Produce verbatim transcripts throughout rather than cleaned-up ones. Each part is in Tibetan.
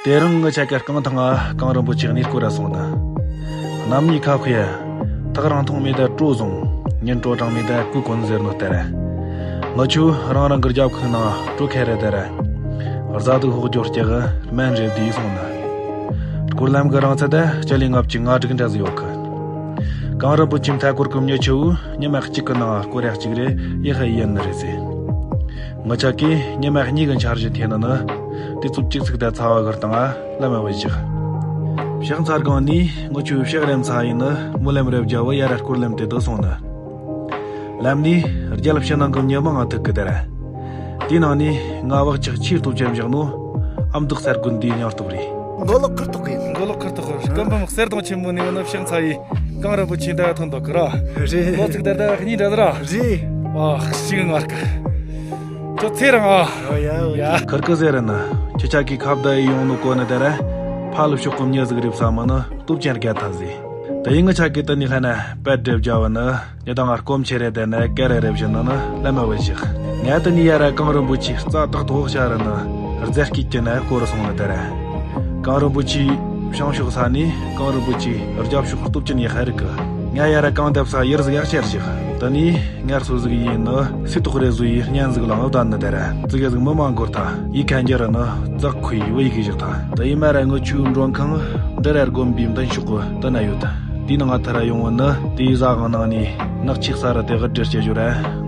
དེ་རིང་ངི་ཆ་ཀ་རྐང་ཐང་ང་གངས་རིན་པོ་ཆེ་གནས་སྐོར་ར་སོང་ན། གནམ་ཉི་ཁ་ཕི་ཡ། ཐག་རིང་ཐུང་མེད་ད་དྲོ་བཟུང་། ཉིན་དྲོ་གྲང་མེད་ད་གོས་གོན་ཟེར་ནོ་ལྟར། ང་ཆུ་རང་རང་གི་རྒྱབ་ཁུག་ནང་དྲོ་ཁ་རེ་དར། རྫ་དུག་ཧོག་ཇོ་སྐྱ་གི་སྨན་རེ་བསྡུས་སོང་ན། སྐོར་ལམ་གི་རིང་ཚད་ད་སྤྱི་ལེ་ལྔ་བཅུ་ང་དྲུག་འདྲ་ཟིག་ཡོད་གི། གངས་རིན་པོ་ཆེ་མཐའ་སྐོར་གི་མྱི་ཆུ་བོ་ཉི་མ་གཅིག་གི་ནང་སྐོར་ཡ་གཅིག་རེ་ཡི་ཧ་ཡིན་ནི་རེད་ཟེར། ང་ཆ་ཀས་ཉི་མ་གཉིས་གི་འཆར་གཞི་འཐེན་ནི་ནི། དུས་ཚོད་གཅིག་ཚིག་དང་ཚ་བ་གི་སྟེང་ང་ལམ་མ་བུད་བཞག། ཕྱག་འཚལ་གང་ནས་ངི་ཆུ་ཕྱག་རེམ་ཚ་ཡིན་ནི་མུ་ལམ་རེ་བརྒྱ་བུ་ཡ་ར་སྐོར་ལམ་དེ་དུ་སོང་ནི། ལམ་ནས་རྒྱལ་ཕྱི་ནང་གི་མྱི་མང་ང་ཐུག་གི་དར། དེའི་ནང་ནས་ང་བག་ཆགས་ཆེས་སྟོབས་ཅན་བཞག་ནོ། ཨ་མདོ་གསར་དགོན་དེའི་སྙིང་སྟོབས་རེད། མགོ་ལོག་ཁུར་ཐོག་གི། མགོ་ལོག་ཁུར་ཐོག་གི་སྐུ་འབུམ་གསེར་གདུང་ཆེན་མོ་ནས་ནི་ཕྱག་འཚལ་ཡི། གངས་རིན་པོ་ཆེ་འདྲ་ཐོན་འདུག་གི་ར། རེད། ལོ་ཚིགས་དར་ད་གཉིས་འདྲ་ཟེར་ར། རེད། ཨ་ཤི་གི་ངར་གི། ཁྱོད་ཚེ་རིང་ཨ། ཨོ་ཡ་ཨོ་ཡ། ཁུར་གི་ཟེར་ན། ཁྱེད་ཅག་གིས་ཁ་བརྡ་ཡི་ཡོང་ནོ་གོ་ནི་དེ་ར། ཕ་ལུ་ཤོག་གི་མྱི་ཟིག་རེད་བསམ་མ་ནི་སྟོབས་ཅན་རྒྱ་ཐ་ཟིག། དེ་ཡིན་ངི་ཆ་གི་དེ་ནི་ཧ་ན་པད་སྒྲེབ་རྒྱ་བ་ནི། ཉི་དང་ང་སྐོམ་ཆེ་རེ་དེ་ནི་ཀེ་རེ་རེ་བཞིན་ནི་ནི་ལམ་མ་བུད་བཞག། ང་དེ་ནི་ཡ་ར་གངས་རིན་པོ་ཆེ་རྩ་ཐག་ཐོག་ཤ་ར་ནི་རྫ་སྐྱིད་ཀྱི་ནི་སྐོར་སོང་ནི་དེ་ར། གངས་རིན་པོ་ཆེ་བྱང་ཕྱོགས་ས་ནི་གངས་རིན་པོ་ཆེ་རྒྱབ་ཕྱོགས་སྟོབས་ཅན་ཡི་ཧ་རིག་གི། ང་ཡ་ར་གངས་འདབས་ས་ཡར་ཟིག་ཡག་ཆེར་བཞག། དེ་ནི་ངར་སོ་ཟིག་ཡིན་ནི་སི་ཏོག་རེ་བཟོ་ཡི་གཉན་ཟིག་ལང་བདའ་ནི་དེ་ར། ཙི་གེ་ཟིག་མི་མང་འགོར་ཐ་ཡི་ཁན་རྒྱ་ར་ནི་ཙག་ཁུ་ཡི་བུ་ཡི་གི་བཞག་ཐ། དེ་ཡི་མ་ར་ངི་ཆུ་མགྲོན་ཁང་འདི་ར་དགོན་པའི་མདུན་ཕྱོགས་གི་དེ་ན་ཡོད། དེའི་ནང་ང་ཐར་ཡོང་བ་ནི་དེའི་ཟ་ཁང་ནང་ནས་ནག་ཆིག་ས་ར་དེ་གི་སྒྲིལ་བྱེད་རྒྱུ་ར་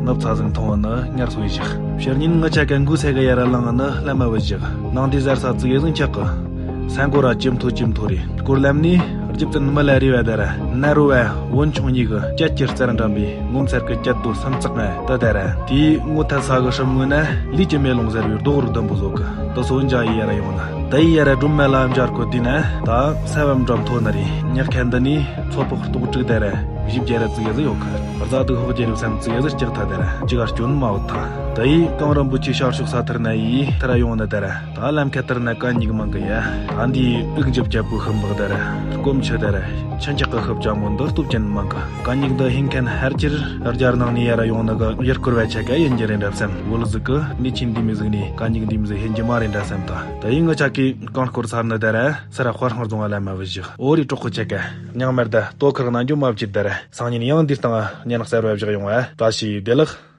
ནག་ཚ་ཟིག་མཐོང་བ་ནི་ངར་སོ་ཡི་བཞག། ཕྱིར་ཉིན་ངི་ཆ་ཀ་འགུ་ས་ག་ཡ་ར་ལང་ནི་ལམ་མ་བུད་བཞག། ནང་དེ་ཟར་ས་ཙི་གེ་ཟིག་འཁྱག་གི། ས་མགོ་ར་ཅིམ་ཐོ་ཅིམ་ཐོ་རེད། སྐོར་ལམ་ནས་རྒྱུ་བཙན་མི་ལ་རེ་བ་དར། ནད་རོ་བ་བོན་ཆུང་གཉིས་ཀྱི་སྐྱད་ཀྱི་རྩར་འགྲམ་པའི་ངོ་མཚར་གྱི་སྐྱད་རྡོ་སུམ་ཙག་ང་དེ་དར། དེའི་ངོ་ཐད་ས་གི་སྲུབ་ངོས་ན་ལུས་ཀྱི་མེ་ལོང་ཟེར་བའི་རྡོ་རུ་ལྡུམ་པོ་བཟོ་གི། དེ་སོ་འཇའ་ཡི་ཡ་ར་ཡོང་ན། དེ་ཡི་ཡ་ར་སྒྲོམ་མེ་ལ་འབྱར་གོ་དུས་ན་ད་ས་བབ་འགྲམ་ཐོ་ན་རེད། ཉག་ཁན་འདི་ནི་མཚོ་ཕོག་སྟོང་དྲུག་དར། བཞི་བརྒྱ་ར་ཙི་གེ་ཟིག་ཡོད་གི། རྫ་དུག་ཧོག་རྒྱ་རིབ་སམ་ཙི་གེ་ཟིག་ལྕགས་ཐ་དར། ཅི་ག་སྐྱོན་མ་བུད་ཐ། དེ་ཡི་གངས་རིན་པོ་ཆེ་ཤར་ཕྱོགས་ས་ཐར་ན་ཡི་ཐར་ཡོང་ན་དར། ད་ལམ་ཁ་ལྟར་ན་གད་སྙིགས་མང་གི་ཡ། ད་འདིའི་དབུགས་འཇིབ་རྒྱབ་པོ་ཤུབ་འབག་དར། སྐོམ་ཆུ་དར། ཆུ་འཁྱག་གི་ཤུབ་ཅང་མོ་འདི་སྟོབས་ཅན་མང་གི། གད་སྙིགས་འདི་ཧིན་མཁན་ཧར་ཅིར་རྒྱ་ནང་ནས་ཡར་ཡོང་ནི་གི་ཡུལ་སྐོར་བ་ཆ་ག་ཡིན་རྒྱུ་རེད་འདྲ་བསམ། བོད་ཟིག་གི་ནི་ཆིན་འདི་མི་ཟིག་ནི་གད་སྙིགས་འདི་མི་ཟིག་ཧིན་རྒྱུ་མ་རེད་འདྲ་བསམ་ད། ད་ཡིན་ངི་ཆ་གི་གངས་སྐོར་ཚར་ནི་དར། སེ་ར་དཔའ་སྔར་རྫོང་བ་ལ་མ་བུད་བཞག། འོ་རི་གྲོགས་ཁོ་ཆ་ག་ཉང་མར་ད་ལྟོ་ཁག་ན་འཇུ་མ་བཅུད་དར། སང་ཉིན་ཡང་འདིར་བཏང་ཉན་གསར་བ་བཞག་ཡོང་བ་བཀྲ་ཤིས་བདེ་ལེགས།